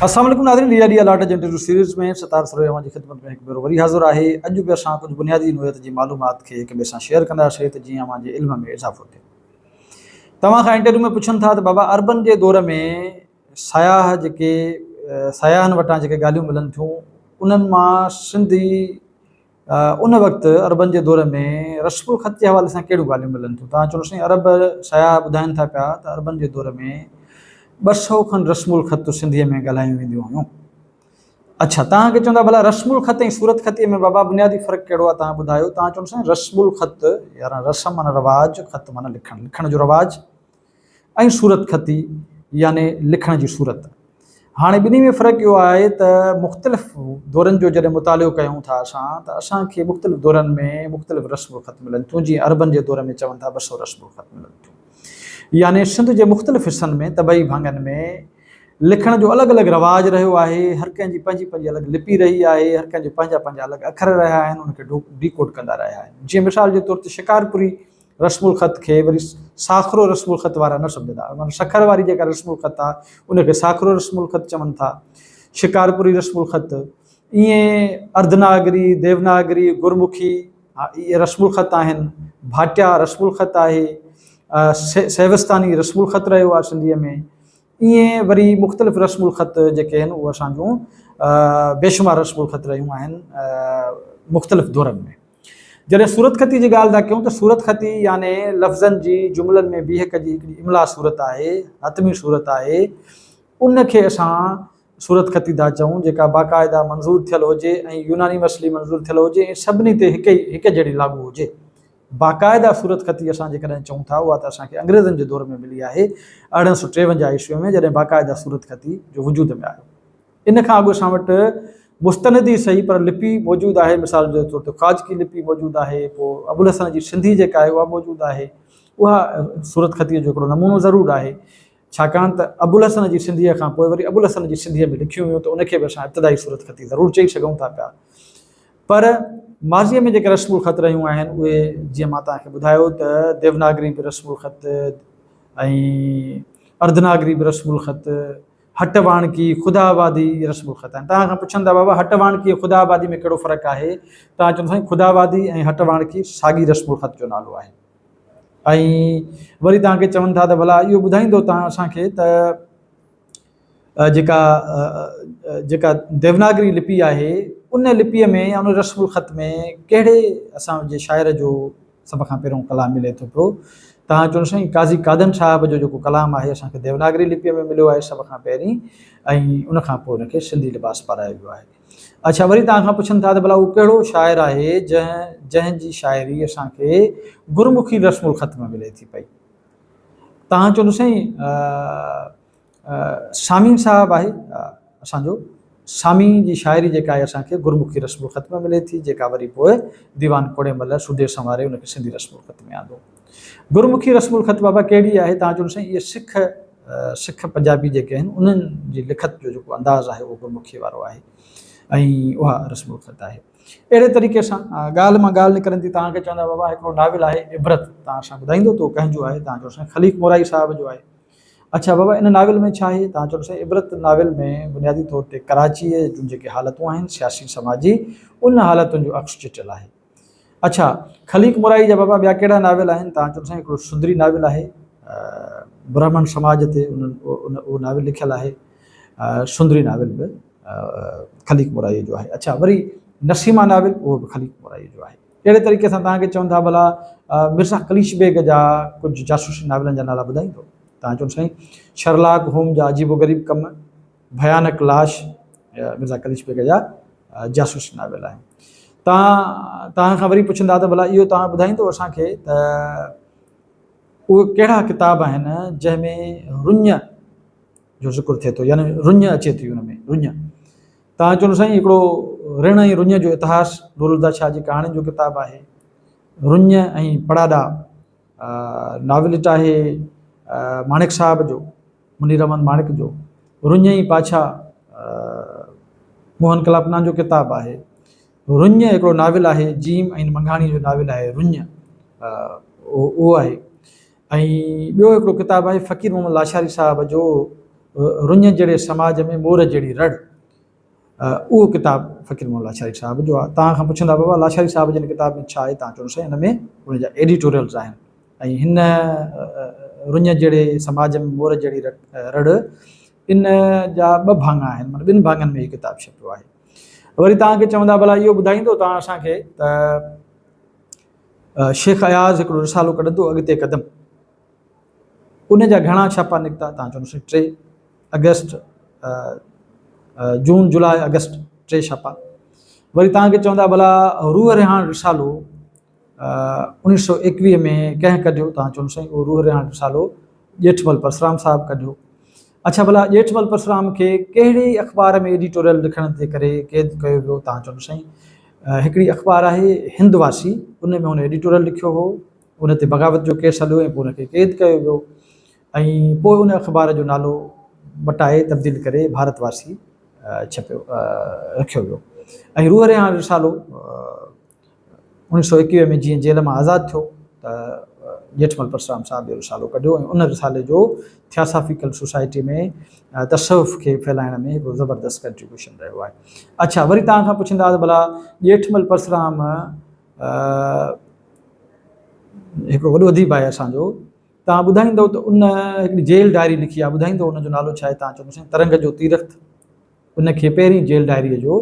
السلام عليڪم ناظرين ڊي I D الاٽ جي انٽرويو سيريز ۾ ستار سروي اوهان جي خدمت ۾ هڪ ڀيرو وري حاضر آهي. اڄ به اسان ڪجهه بنيادي نوعيت جي معلومات کي هڪ ٻئي سان شيئر ڪنداسين ته جيئن اوهان جي علم ۾ اضافو ٿئي. توهان کان انٽرويو ۾ پڇن ٿا ته بابا عربن جي دور ۾ سياح جيڪي سياحن وٽان جيڪي ڳالهيون ملن ٿيون انهن مان سنڌي ان وقت عربن جي دور ۾ رسم الخط جي حوالي سان ڪهڙيون ڳالهيون ملن ٿيون؟ توهان چوندو سائين عرب سياح ٻڌائين ٿا پيا ته عربن جي دور ۾ 200 کن رسم الخط سنڌيء ۾ ڳالهايون وينديون هيون. اڇا توهان کي چوندا ڀلا رسم الخط ۽ صورتخطيء ۾ بابا بنيادي فرق ڪهڙو آهي توهان ٻڌايو؟ توهان چوندو سائين رسم الخط يعني رسم معنيٰ رواج خط معنيٰ لکڻ لکڻ جو رواج ۽ صورتخطي يعني لکڻ جي صورت. هاڻي ٻنهي ۾ فرق اهو آهي ته مختلف دورن جو جڏهن مطالعو ڪيون ٿا اسان ته اسان کي مختلف دورن ۾ مختلف رسم الخط ملن ٿيون جيئن عربن جي دور ۾ چون ٿا 200 رسم الخط ملن ٿيون يعني سنڌ جي مختلف حصن ۾ طبعي ڀاڱن ۾ لکڻ جو الڳ الڳ رواج رهيو آهي هر ڪنهن جي پنهنجي پنهنجي الڳ لپي رهي آهي هر ڪنهن جو پنهنجا پنهنجا الڳ اکر رهيا آهن ان کي ڊيڪوڊ ڪندا رهيا آهن جيئن مثال جي طور تي شڪارپوري رسم الخط کي وري ساخرو رسم الخط وارا نه سمجهندا معنيٰ سکر واري جيڪا رسم الخط آهي ان کي ساخرو رسم الخط چون ٿا شڪارپوري رسم الخط ائين ارڌناگري ديوناگري گرمکي اهي رسم الخط آهن ڀاٽيا رسم الخط آهي سيوستاني رسم الخط رهيو آهي سنڌيء ۾ ائين وري مختلف رسم الخط جيڪي آهن اهي اسان جون بيشمار رسم الخط رهيون آهن مختلف دورن ۾ جڏهن صورتخطي جي ڳالهه ٿا ڪيون ته صورتخطي يعني لفظن جي جملن ۾ بيهڪ جي هڪڙي املا صورت آهي، حتمي صورت آهي، ان کي اسان صورتخطي ٿا چئون جيڪا باقاعده منظور ٿيل هجي ۽ يوناني مسلي منظور ٿيل هجي ۽ سڀني تي هڪ ئي هڪ جهڙي لاڳو هجي. باقاعده صورتخطي اسان جيڪڏهن چئون ٿا اها ته اسان کي انگريزن جي دور ۾ ملي آهي 1853 عيسوي ۾ جڏهن باقاعده صورتخطي جو وجود ۾ آيو. ان کان اڳ اسان وٽ مستند ئي سهي پر لپي موجود آهي، مثال جي طور تي خواجڪي لپي موجود آهي، پوء ابوالحسن جي سنڌي جيڪا آهي اها موجود آهي. اها صورتخطيء جو هڪڙو نمونو ضرور آهي، ڇاڪاڻ ته ابوالحسن جي سنڌيء کان پوء وري ابوالحسن جي سنڌيء ۾ لکيون ويون ته ان کي به اسان ابتدائي صورتخطي ضرور چئي سگهون ٿا پيا. پر ماضيء ۾ جيڪي رسم الخط رهيون آهن اهي جيئن مان توهان کي ٻڌايو ته ديوناگري به رسم الخط ۽ ارڌناگري به رسم الخط، هٽ واڻڪي، خدا آبادي اهي رسم الخط آهن. توهان کان پڇن ٿا بابا هٽ واڻڪي ۽ خدا آبادي ۾ ڪهڙو فرق آهي؟ توهان چوندو سائين خدا آبادي ۽ هٽ واڻڪي ساڳي رسم الخط جو نالو آهي. ۽ وري توهان کي چون ٿا ته ڀلا اهو ٻڌائيندو توهان اسان کي ته جيڪا جيڪا ديوناگري لپي آهي ان لپيء ۾ يا ان رسم الخط ۾ ڪهڙي اسان جي شاعر جو سڀ کان پهريون ڪلام ملي ٿو پيو. توهان چوندو سائين قاضي قادن صاحب جو جيڪو ڪلام آهي اسان کي ديوناگري لپيء ۾ مليو آهي سڀ کان پهرين ۽ ان کان پوء ان کي سنڌي لباس پارايو ويو آهي. اڇا وري توهان کان پڇن ٿا ته ڀلا اهو ڪهڙو شاعر آهي جنهن جنهن جي شاعري اسان کي گرمکي رسم الخط ۾ ملي ٿي پئي. توهان چوندو سائين سامي صاحب آهي اسان جو سامي جي شاعري جيڪا آهي اسان کي گرمکي رسم الخط ۾ ملي ٿي جيڪا وري پوء ديوان ڪوڙي مل سوڍي سنواري ان کي سنڌي رسم الخط ۾ آندو. گرمکي رسم الخط بابا ڪهڙي آهي توهان چوندو سائين اهي سک سک پنجابي جيڪي آهن انهن جي لکت جو جيڪو انداز آهي اهو گرمکي وارو آهي ۽ اها رسم الخط آهي. اهڙي طريقي سان ڳالهه مان ڳالهه نڪرندي توهان کي چوندا بابا هڪڙو ناول آهي عبرت توهان سان ٻڌائيندو ته اهو ڪنهن جو آهي توهان چوندو سائين خليق مورائي صاحب جو آهي. اڇا بابا ان ناول ۾ ڇا آهي؟ توهان چوندو سائين عبرت ناول ۾ بنيادي طور تي ڪراچيء جون جيڪي حالتون آهن سياسي سماجي ان حالتن جو عڪس چٽيل آهي. اڇا خليق مورائي جا بابا ٻيا ڪهڙا ناول آهن؟ توهان چوندو سائين هڪڙو سندري ناول آهي برهمڻ سماج تي ان اهو ناول لکيل آهي سندري ناول به خليق مورائي جو آهي. اڇا وري نسيما ناول اهو به خليق مورائي جو آهي. اهڙي طريقي سان توهان کي چون ٿا ڀلا مرزا قليچ بيگ جا ڪجهه جاسوسي ناولن جا نالا ٻڌائيندو؟ توهان چون سائين شرلاڪ هوم جا عجيب و غريب ڪم، ڀيانڪ لاش مرزا قليچ بيگ جا جاسوسي ناول آهن. توهان توهان کان وري پڇندا ته ڀلا اهو توهان ٻڌائيندو اسان کي ته اهي ڪهڙا ڪتاب آهن جنهن ۾ رڃ جو ذڪر ٿئي ٿو يعني رڃ اچي ٿي ان ۾ رڃ. توهان چوندو سائين هڪڙو رڻ ۽ رڃ جو اتهاس نورالهديٰ شاهه جي ڪهاڻين جو ڪتاب آهي. رڃ ۽ پڙاڏا ناولٽ آهي ماڻڪ صاحب جو، منير احمد ماڻڪ جو. رڃ ۽ پاڇا موهن ڪلاپنا جو ڪتاب آهي. رڃ هڪڙو ناول آهي جيم ۽ منگهاڻي جو ناول آهي رڃ اهو آهي. ۽ ٻيو هڪڙو ڪتاب آهي فقير محمد لاشاري صاحب جو. رڃ جهڙي سماج ۾ مور جهڙي رڙ اهو ڪتاب فقير محمد لاشاري صاحب جو آهي. توهان کان پڇندا بابا لاشاري صاحب جي هن ڪتاب ۾ ڇا آهي؟ توهان چوندو سائين هن ۾ ان جا ايڊيٽوريلز آهن ۽ هن رڃ جهڙي سماج ۾ مور جهڙي رڙ ان جا ٻه ڀاڱا آهن معنيٰ ٻن ڀاڱن ۾ هي ڪتاب ڇپيو آهي. وري توهان کي چوندا ڀلا اهو ٻڌائيندو توهان اسان کي ته شيخ اياز هڪڙو رسالو ڪڍندو اڳتي قدم ان جا گهڻا ڇاپا نڪتا تان چوندو سائين 3 آگسٽ جون جولاء آگسٽ 3 ڇاپا. وري توهان کي چوندا ڀلا روح رهاڻ رسالو 1921 ۾ ڪنهن ڪڍيو؟ توهان چوندو سائين اهو روح رهاڻ رسالو ڄيٺمل پرسرام صاحب ڪڍيو. اڇا ڀلا ڄيٺمل پرسرام کي ڪهڙي اخبار ۾ ايڊيٽوريل لکڻ جي ڪري قيد ڪيو ويو؟ توهان چوندو سائين هڪڙي اخبار آهي هند واسي ان ۾ هن ايڊيٽوريل لکيو هو، ان تي بغاوت جو ڪيس هليو ۽ پوء ان کي قيد ڪيو ويو ۽ پوء ان اخبار جو نالو مٽائي تبديل ڪري ڀارت واسي ڇپيو رکيو ويو ۽ روح رهاڻ رسالو 1921 ۾ جيئن جيل مان آزاد ٿيو ته ڄيٺمل پرسرام صاحب اهو رسالو ڪڍيو ۽ ان رسالي جو ٿياسافيڪل سوسائٽي ۾ تصوف کي ڦهلائڻ ۾ هڪڙو زبردست ڪنٽريبيوشن رهيو آهي. اڇا وري توهان کان پڇندا ته ڀلا ڄيٺمل پرسرام هڪڙو وڏو اديب آهي اسان جو، توهان ٻڌائيندو ته ان هڪڙي جيل ڊائري لکي آهي، ٻڌائيندو ان جو نالو ڇا آهي؟ توهان چوندو سائين ترنگ جو تيرٿ. ان کي پهرين جيل ڊائريء جو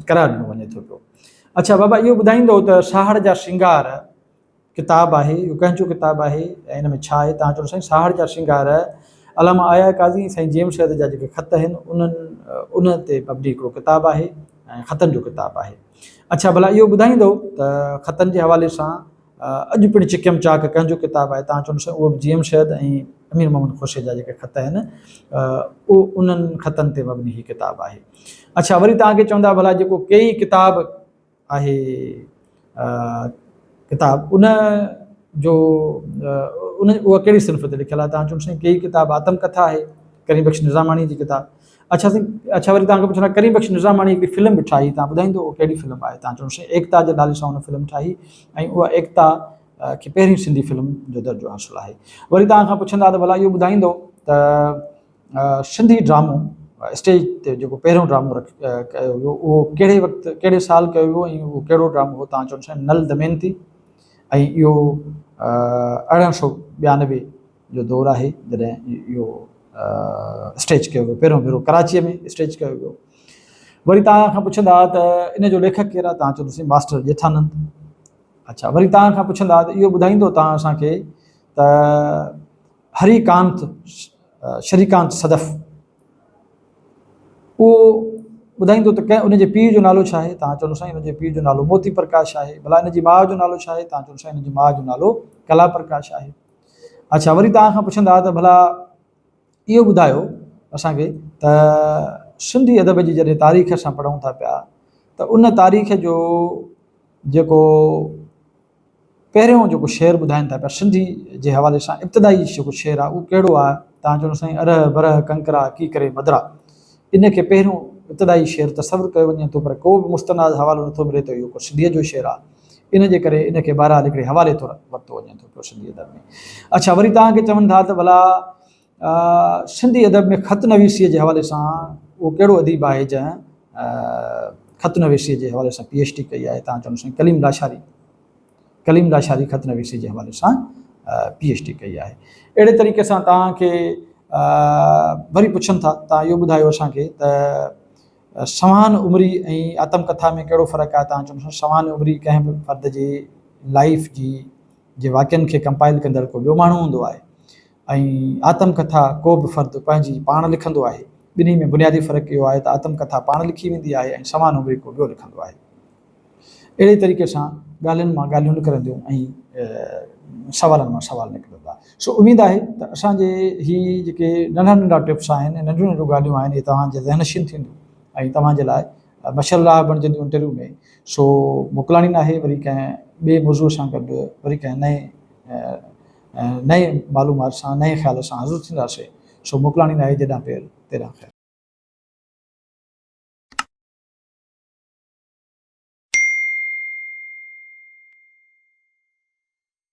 قرار ڏنو وڃي ٿو پيو. اڇا بابا اهو ٻڌائيندو ته ساهڙ جا سينگار ڪتاب آهي، اهو ڪنهن جو ڪتاب آهي ۽ ان ۾ ڇا آهي؟ توهان چوندو سائين ساهڙ جا سينگار علامه آء آء قاضي ۽ سائين جي ايم سيد جا جيڪي خط آهن انهن ان تي مبني هڪڙو ڪتاب آهي ۽ خطن جو ڪتاب آهي. اڇا ڀلا اهو ٻڌائيندو ته خطن جي حوالي سان اڄ پڻ چڪيم چاڪ ڪنهن جو ڪتاب آهي؟ توهان چوندو سائين اهو به جي ايم سيد ۽ امير محمد خوشي جا جيڪي خط آهن اهو انهن خطن تي مبني هي ڪتاب آهي. اڇا وري توهان کي چوندا ڀلا جيڪو ڪيئي ڪتاب آهي ڪتاب ان جو ان اها ڪهڙي صنف تي لکيل آهي؟ توهان چوندو سائين ڪيئي ڪتاب آتم ڪٿا آهي ڪريم بخش نظاماڻي جي ڪتاب. اڇا سائين اڇا وري توهان کي پڇان ڪريم بخش نظاماڻي هڪڙي فلم به ٺاهي توهان ٻڌائيندو اها ڪهڙي فلم آهي؟ توهان چوندو سائين ايڪتا جي نالي سان هن فلم ٺاهي ۽ اها ايڪتا کي پهرين سنڌي فلم جو درجو حاصل آهي. وري توهان کان پڇندا ته ڀلا اهو ٻڌائيندو ته سنڌي ڊرامو اسٽيج تي جيڪو پهريون ڊرامو رک ڪيو ويو اهو ڪهڙي وقت ڪهڙي سال ڪيو ويو ۽ اهو ڪهڙو ڊرامو هو؟ توهان چوندو سائين نل دمينتي ۽ اهو 1892 جو دور آهي جڏهن اهو اسٽيج ڪيو ويو پهريون ڀيرو ڪراچيء ۾ اسٽيج ڪيو ويو. وري توهان کان پڇندا ته ان جو ليکڪ ڪير آهي؟ توهان چوندو سائين ماسٽر ڄيٺانند. اڇا وري توهان کان پڇندا ته اهو ٻڌائيندو توهان اسان کي ته هري ڪانت شريڪانت صدف اهو ٻڌائيندو ته ڪنهن ان جي پيء جو نالو ڇا آهي؟ توهان چوندو سائين ان جي پيء جو نالو موتي پرڪاش آهي. ڀلا ان جي ماء جو نالو ڇا آهي؟ توهان چوندو سائين ان جي ماء جو نالو ڪلا پرڪاش آهي. اڇا وري توهان کان پڇندا ته ڀلا اهو ٻڌايو اسان کي ته سنڌي ادب جي جڏهن تاريخ اسان پڙهون ٿا پيا ته ان تاريخ جو جيڪو پهريون جيڪو شعر ٻڌائين ٿا پيا سنڌي جي حوالي سان ابتدائي جيڪو شعر آهي اهو ڪهڙو آهي؟ توهان چوندو سائين ارهه برهه ڪنڪرا ڪي ڪري مدرا ان کي پهريون ابتدائي شعر تصور ڪيو وڃي ٿو پر ڪو به مستند حوالو نٿو ملي ته اهو ڪو سنڌيء جو شعر آهي ان جي ڪري ان کي بهرحال هڪڙي حوالي طور ورتو وڃي ٿو پيو سنڌي ادب ۾. اڇا وري توهان کي چون ٿا ته ڀلا سنڌي ادب ۾ خط نويسيء جي حوالي سان اهو ڪهڙو اديب آهي جنهن خط نويسيء جي حوالي سان پي ايڇ ڊي ڪئي آهي؟ توهان چوندو سائين ڪليم لاشاري. ڪليم لاشاري خط نويسيء جي حوالي سان پي ايڇ ڊي ڪئي آهي. اهڙي طريقي سان توهان کي وري پڇن ٿا توهان اهو ٻڌايو اسان کي ته سوان عمري ۽ آتم ڪٿا ۾ ڪهڙو فرق آهي؟ توهان چوندو سوان عمري ڪنهن به فرد جي لائيف جي جي واقعن کي ڪمپائل ڪندڙ ڪو ٻيو ماڻهو هوندو آهي ۽ آتم ڪٿا ڪو به فرد پنهنجي پاڻ لکندو آهي. ٻنهي ۾ بنيادي فرق اهو آهي ته آتم ڪٿا پاڻ لکي ويندي آهي ۽ سوان عمري ڪو ٻيو لکندو آهي. اهڙي طريقي سان ڳالهين مان ڳالهيون نڪرنديون ۽ سوالن مان سوال نڪرندا. سو اميد آهي ته اسان جي هي جيڪي ننڍا ننڍا ٽپس آهن ۽ ننڍيون ننڍيون ڳالهيون آهن اهي توهان جي ذهن نشين ٿينديون ۽ توهان جي لاء مشعل راهه بڻجنديون انٽرويو ۾. سو موڪلاڻي ناهي وري ڪنهن ٻئي موضوع سان گڏ وري ڪنهن نئين نئين معلومات سان نئين خيال سان حاضر ٿينداسين. سو موڪلاڻي ناهي جيڏانهن پير تيڏانهن خير.